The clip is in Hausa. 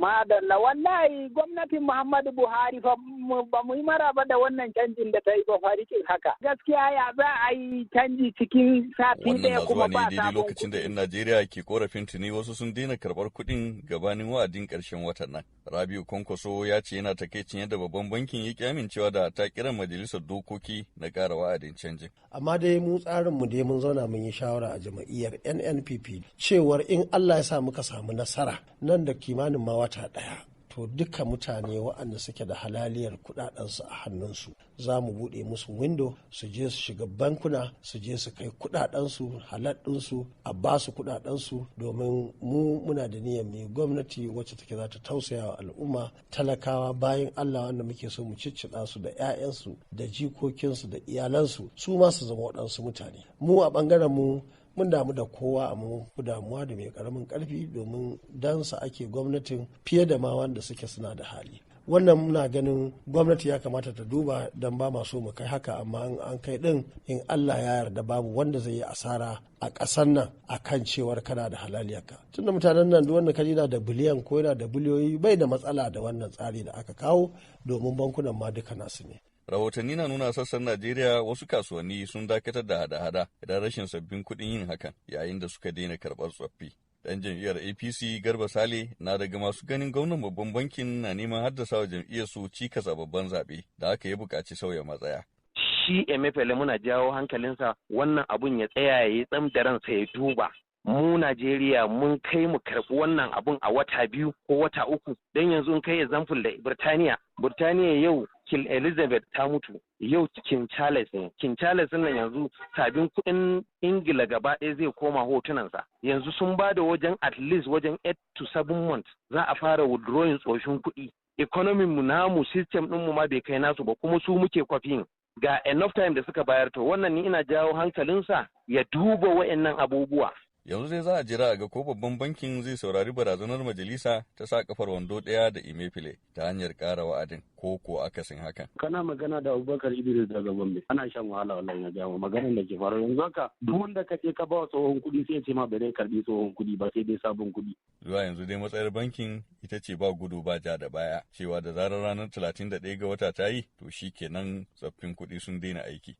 Madalla, wallahi gwamnatin Muhammadu Buhari fa ba mu yi maraba da wannan canjin da ta yi ba farikin haka. Gaskiya ya za a yi canji cikin sati Wannan ɗaya na zuwa kuma ne ba daidai sabon lokacin da 'yan Najeriya ke korafin tuni wasu sun daina karɓar kuɗin gabanin wa'adin ƙarshen watan nan. Rabiu Kwankwaso ya ce yana takaicin yadda babban bankin ya ki amincewa da ta kiran majalisar dokoki na ƙara wa'adin canjin. Amma dai mu tsarin mu dai mun zauna mun yi shawara a jam'iyyar NNPP cewar in Allah ya sa muka samu nasara nan da kimanin ma wata ɗaya, to duka mutane waɗanda suke da halaliyar kuɗaɗensu a hannunsu za mu buɗe musu window su je su shiga bankuna, su je su kai kuɗaɗensu halal ɗinsu, a ba su kuɗaɗensu, domin mu muna da niyyar mai gwamnati wacce take za ta tausaya wa al'umma talakawa, bayan Allah wanda muke so mu ciccida su da 'ya'yansu da jikokinsu da iyalansu, su ma su zama waɗansu mutane. Mu a ɓangaren mu mun damu da kowa, amma mun fi damuwa da mai karamin karfi, domin dansa ake gwamnatin fiye da ma wanda suke suna da hali. Wannan muna ganin gwamnati ya kamata ta duba, don ba ma so mu kai haka, amma in an kai din, in Allah ya yarda babu wanda zai yi asara a ƙasar nan a kan cewar kana da halaliyarka, tunda mutanen nan duk wanda kaji yana da biliyan ko yana da biliyoyi bai da matsala da wannan tsari da aka kawo, domin bankunan ma duka nasu ne. Rahotanni na nuna sassan Najeriya wasu kasuwanni sun dakatar da hada-hada idan rashin sabbin kuɗin yin hakan, yayin da suka daina karɓar tsoffi. Dan jam'iyyar APC Garba Sale na daga masu ganin gwamnan babban bankin na neman haddasa wa jam'iyyar su cikas a babban zaɓe da aka yi buƙaci sauya matsaya. Shi Emefiele muna jawo hankalinsa, wannan abun ya tsaya ya yi tsam da ransa ya duba. Mu Najeriya mun kai mu karɓi wannan abun a wata 2 ko wata 3? Don yanzu in kai example da Birtaniya, Birtaniya yau King Elizabeth ta mutu, yau King Charles ne. King Charles nan yanzu sabin kuɗin Ingila gaba ɗaya zai koma hotunansa. Yanzu sun ba da wajen at least wajen 8 to 7 months za a fara withdrawing tsofin kuɗi. Economy mu namu, system ɗin mu ma bai kai nasu ba, kuma su muke kwafin. Ga enough time da suka bayar. To wannan ni ina jawo hankalinsa ya duba wa'annan abubuwa. Yanzu dai za a jira a ga ko babban bankin zai saurari barazanar majalisa ta sa kafar wando ɗaya da Emefiele ta hanyar ƙara wa'adin, ko ko akasin hakan. Kana magana da Abubakar Idris daga Gombe. Ana shan wahala wallahi. Na gaya maganar da ke faru yanzu haka, duk wanda ka ce ka ba tsohon kuɗi sai ya ce ma bai dai karbi tsohon kuɗi ba, sai dai sabon kuɗi. Zuwa yanzu dai matsayar bankin ita ce ba gudu ba ja da baya, cewa da zarar ranar 31 ga wata ta yi, to shi kenan tsoffin kuɗi sun daina aiki.